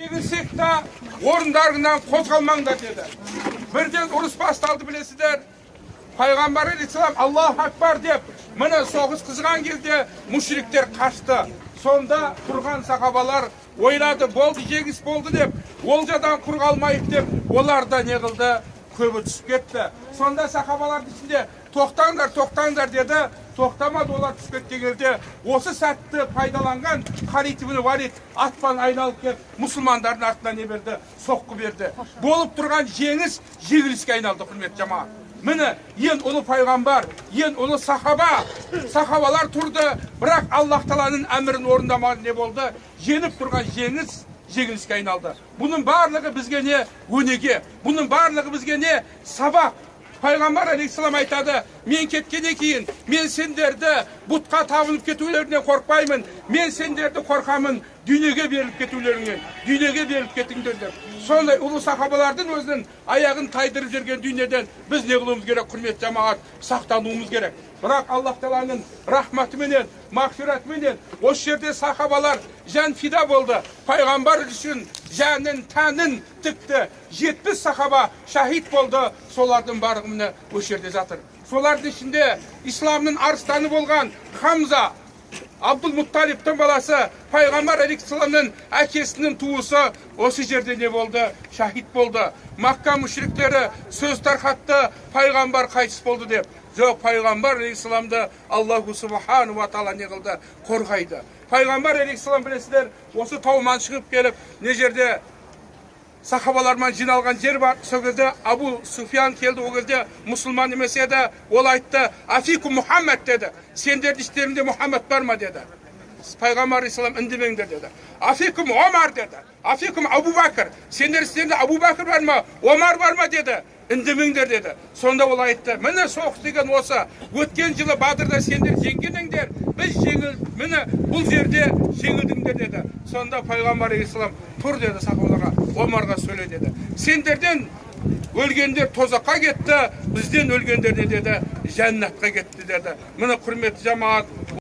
Жеңілсек та, орындарыңнан қозғалмаңдар деді. Бірден ұрыс басталды, білесіздер. Пайғамбар алейхисалам «Аллаху акбар» деп, міне, соғыс қызған кезде мушриктер қашты. Сонда тұрған сахабалар ойлады, болды, жеңіс болды деп, олжадан құр қалмайық деп, олар да не қылды? Көбі түсіп кетті. Сонда сахабалардың ішінде: «Тоқтаңдар, тоқтаңдар», – деді. Тоқтамады олар. Түсіп кеткен кезде осы сәтті пайдаланған Халид ибн Валид атпен айналып келіп, мұсылмандардың артынан не берді? Соққы берді. Болып тұрған жеңіс жеңіліске айналды. Құрметті жамағат, міне, ең ұлы пайғамбар, ең ұлы сахабалар тұрды, бірақ Аллах тағаланың әмірін орындамады. Не болды? Жеңіп тұрған жеңіс жеңіліске айналды. Бұның барлығы бізге не өнеге? Бұның барлығы бізге не сабақ? Пайғамбар алейхисалам айтады: «Мен кеткеннен кейін мен сендерді бұтқа табынып кетулерінен қорықпаймын, мен сендерді қорқамын дүниеге беріліп кетулеріңнен, дүниеге беріліп кетіңдер», – деп. Сондай ұлы сахабалардың өзінің аяғын тайдырып жүрген дүниеден біз не қылуымыз керек, құрметті жамағат? Сақтануымыз керек. Бірақ Аллах тағаланың рахматыменен, мағфиратыменен осы жерде сахабалар жан фида болды, пайғамбар үшін жанын, тәнін тікті. 70 сахаба шахид болды. Солардың барлығы, міне, осы жерде жатыр. Солардың ішінде исламның арыстаны болған Хамза, Абдул Мутталибтің баласы, пайғамбар алейхисаламның әкесінің туысы, осы жерде не болды? Шахид болды. Макка мүшриктері сөз тарқатты, пайғамбар қайтыс болды деп. Жоқ, пайғамбар алейхисаламды Аллаху субхану ва тағала не қылды? Қорғайды. Пайғамбар алейхисалам, білесіздер, осы тауман шығып келіп, не жерде сахабалармен жиналған жер бар, сол кезде Абу Суфиян келді. Ол кезде мұсылман емес еді. Ол айтты: «Афикум Мұхаммед?» – деді. «Сендердің іштеріңде Мұхаммед бар ма?» – деді. Пайғамбар алейхисалам: «Үндемеңдер», – деді. «Афикум Омар?» – деді. «Афикум Абу Бәкір? Сендер іштеріңде Абу Бәкір бар ма, Омар бар ма?» – деді. «Үндемеңдер», – деді. Сонда ол айтты: «Міне, соғыс деген осы. Өткен жылы Бадрда сендер жеңген едіңдер, біз жеңіл, міне, бұл жерде жеңілдіңдер», – деді. Сонда пайғамбар алейхисалам: «Тұр», – деді сахабаларға. «Омарға сөйле», – деді. «Сендерден өлгендер тозаққа кетті, бізден өлгендер не деді? Жәннатқа кетті», – деді. Міне, құрметті жамағат.